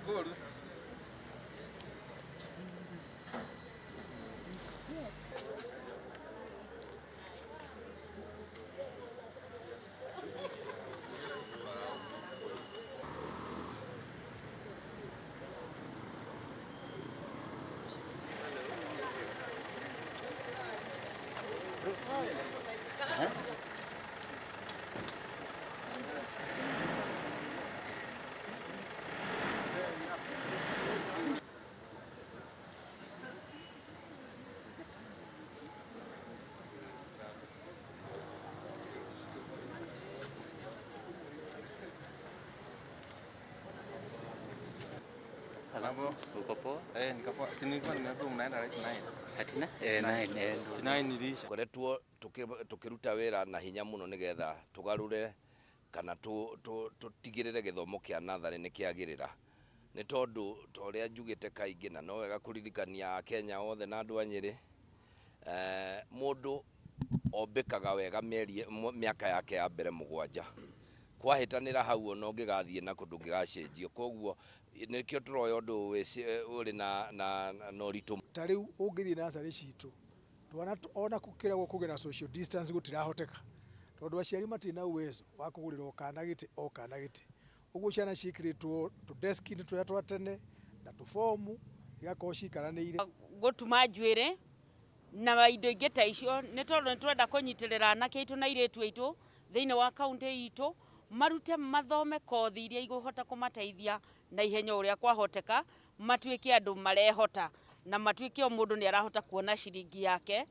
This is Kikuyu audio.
Cukuru. Mambo. Uko poa? Eh, niko poa. Si nilikuwa nimeambiwa mnaenda right 9. Atina? Eh, 9 eh. Si 9 iliisha. Koretwo tukiruta wira na hinya muno nigetha tugarure kana tutigirire githomo kia natharĩ nĩ kĩagĩrĩra nĩ tondũ ta ũrĩa njugĩte kaingĩ na no wega kũririkania Akenya othe na andũ a Nyĩrĩ mũndũ ombĩkaga wega mĩaka yake ya mbere mũgwanja kwahĩtanĩra hau ona ũngĩgathiĩ na kũndũ ũngĩgacenjio koguo nĩkĩo tũroya ũndũ ũrĩ na ũritũ. Ta rĩu ũngĩthiĩ nacarĩ citũ twana ona kũkĩragwo kũgĩa na social distance gũtirahoteka tondũ aciari matirĩ na uwezo wa kũgũrĩra o kana gĩtĩ o kana gĩtĩ, ũguo ciana ciĩkĩrĩtwo tũ-desk-inĩ tũrĩa twa tene na tũbomu igakorwo cikaranĩire. Gũtuma njuĩrĩ na indo ingĩ ta icio nĩ tondũ nĩ tũrenda kũnyitĩrĩra anake aitũ na airĩtu aitũ thĩinĩ wa kaunti itũ marute mathome kothi iria igũhota kũmateithia na ihenya ũrĩa kwahoteka matuĩke andũ marehota na matuĩke o mũndũ nĩ arahota kuona ciringi yake.